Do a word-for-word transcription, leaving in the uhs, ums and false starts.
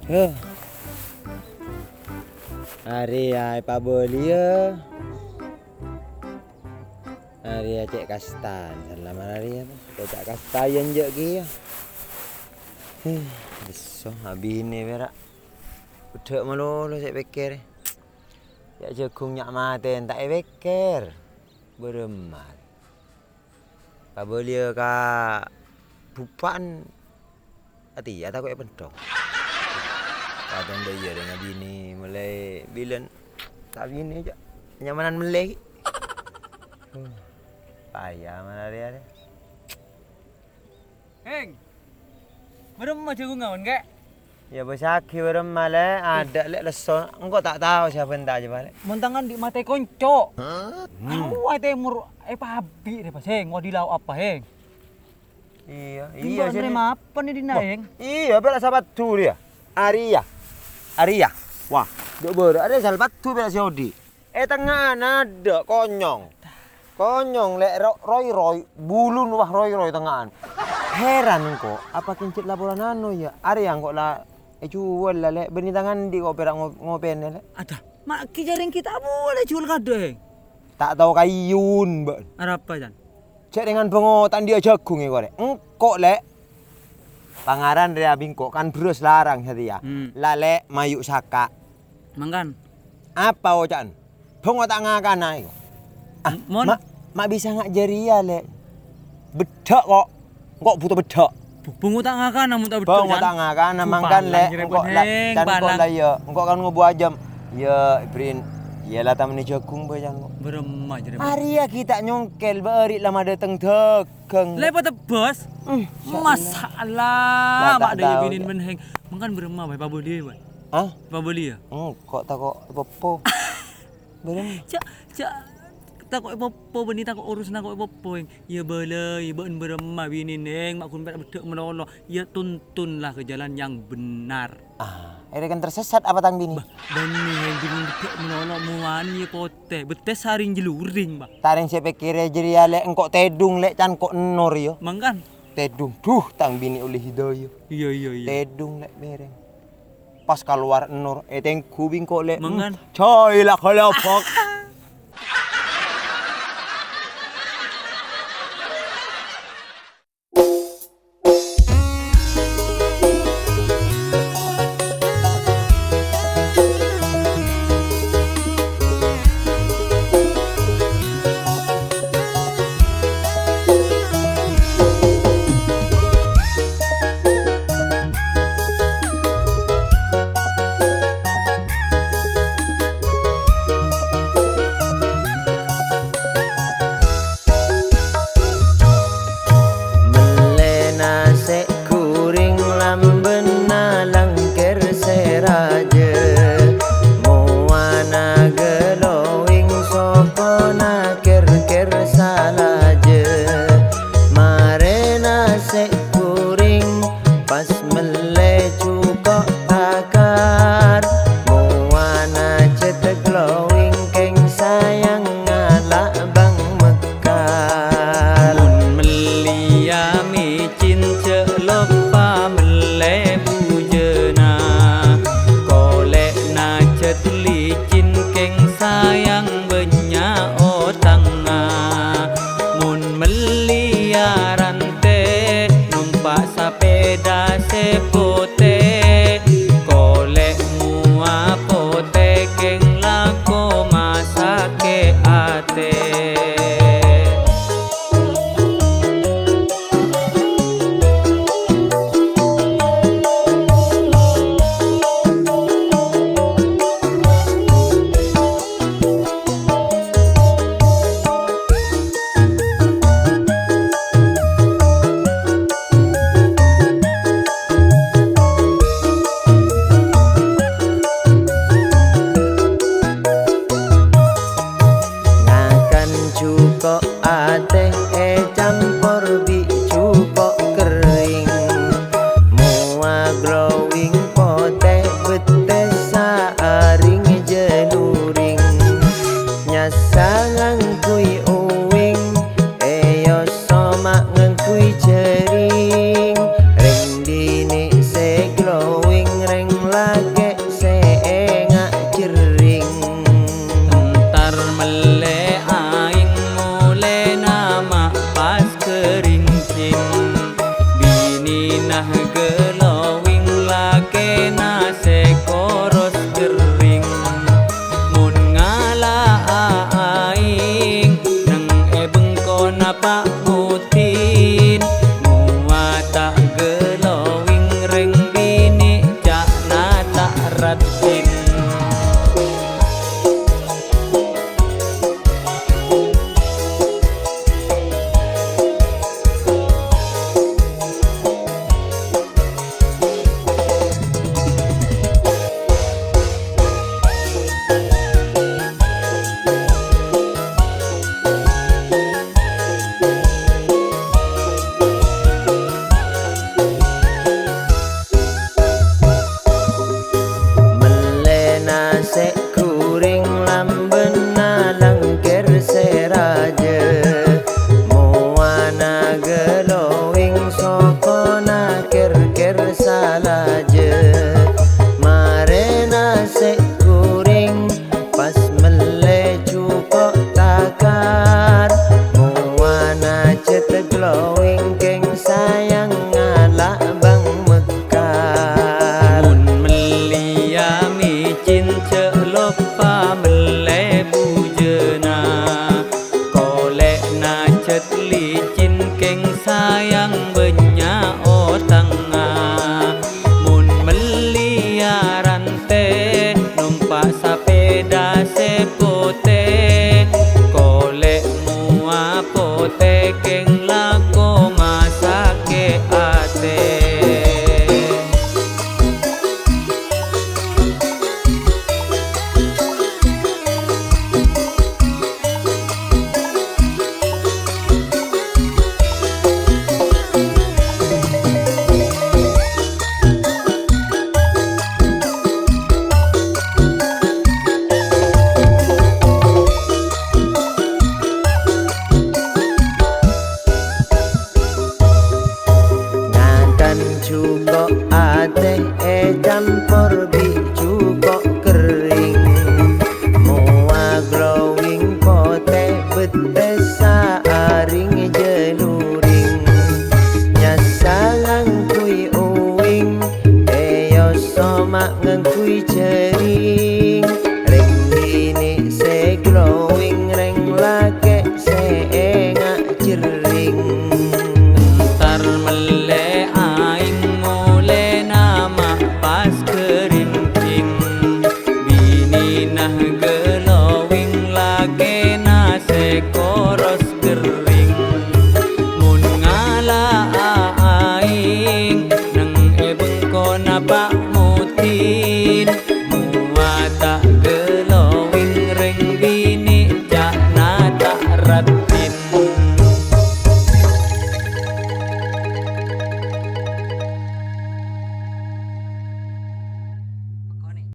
Heh. Arèya èpabâliyâ. Arèya cè' kastan, salamar arèya, ta' cè' kastayan jâ' kèya. Heh, besso abinè pèra'. Beddhâ' malolo sè èpèkkèrè. Jâ' jhâghung nya' matè, ta' èpèkkèr. Bârâmma. Pabâliyâ ka bupa'en atèya tako' èpendhong. Kadhâng dâ' iyâ rèng abinè molaè bilân ta' abinè jâ'. Nyamanan mellè ghi'. Paya mala rè-arè. Hèng. Bârâmma jhâghungnga, Wan, Kè? Yâ, bâsaghi bârâmma, Lè'. Adâ', Lè', lesso. Engko' ta' tao sè abânta jâ, Lè'. Mon tangan dhi' matè konco'. Hah? Hmm. Arowa è tèmor, è pabi' rè, pas, Hèng. Wa' dhi lao apa, Hèng? Iyâ, iyâ, sini. Apa nè dina, Hèng? Iyâ, bella sapaddhu rèya. Arèya. Arèya. Wah, dhu' bârâ'. Arèya sapaddhu bella sè odi'. È tengnga'an adâ' konyong. Konyong, Lè', ro-, roy-roy, bulun wah roy-roy tengnga'an. Heran engko', apa kèng cè' laporan anu, yâ? Arèya engko' la èjhuwâl la, Lè', bânnè tang andi' ko' pèra' ngo-, ngopèna, Lè'? Adâ, ma' ghi' jhârèng ghi' ta' bolè jhuwâl kadâ', Hèng. Ta' tao kaèyun, bâ'na. Arapa, Can? Jhâ' rèngan bângo ta' andi' jhâghung è korè. Engko', Lè'. Pangaran rèya bi' engko' kan bherrâs larang satèya. Hmm. La, Lè', mayu' saka'. Mangkan. Apa oca'na? Bângo ta' ngakana, iyâ. Ah, mon? Ma', ma' bisa nga' jârèya, Lè'. Beddhâ' ko'. Engko' bhuto beddhâ'. Bu-, bângo ta' ngakana, mon ta' beddhâ', Can. Bângo ta' ngakana, mangkan, Lè'. Engko' la, Can, engko' la, iyâ. Engko' kan ngobu ajâm. Yâ, Brin. Yâ, la tamennè jhâghung bâ, Can, engko'. Bârâmma jârèya. Arèya ghi' ta' nyongkel, bâ' arè' la madâteng dâ-, Kang. Lè' patè bâs. Hmm, masalah. Masalah. Ma' dâ' iyâ binin bân Hèng. Mangkan bârâmma, Bhâi, pabâliyâ, Bhâi? Hah? Pabâliyâ? Engko' tako' èpoppo. Bârâmma? Jhâ', jhâ', tako' èpoppo, bânnè tako' urusan tako' èpoppo, Hèng. Yâ bâlâi, bâ'en bârâmma binin, Hèng, ma' ghun pèra' beddhâ' malolo. Yâ, tuntunlah ke jalan yang benar. Ah, èrèken tersesat apa tang binè? Bâh, bânnè, Hèng, bingung beddhâ' malolo, muwani yâ potè, bettè sarèng jhâluring, Bâh. Tarèng sè pèkkèrè jârèya, Lè', engko' tèdung, Lè', can ko' ennor, yâ. Mangkan? Tèdung, duh, tang binè ollè hidayah. Iyâ, iyâ, iyâ. Tèdung, Lè', mèrèng. Pas kalowar ennor, ètèngghu bi' engko', Lè'. Mangkan? Hmm, coy, la khalafak. Mellè nasè' ghuring lambâna langkèr sè rajâ, mowana glowing sokona kèr-kèr salajâ. Marè nasè' ghuring pas mellè jhuko' akar, mowana cèthèk glowing kèng sayang ngala' bâng mekar. Mon mellèya mècèn jhâ' loppa mellè bujâna, kolè'na jhât licèn kèng sayang bânnya' otangnga. Mon mellèya rantè, nompa' sapèda sè potè, kolè' mowa potè kèng lako masakè' atè. Ngakan jhuko' atè ècampor bi' jhuko' kerring. Mowa glowing potè bettè saarèng jhâluring. Nyassa ngangghuy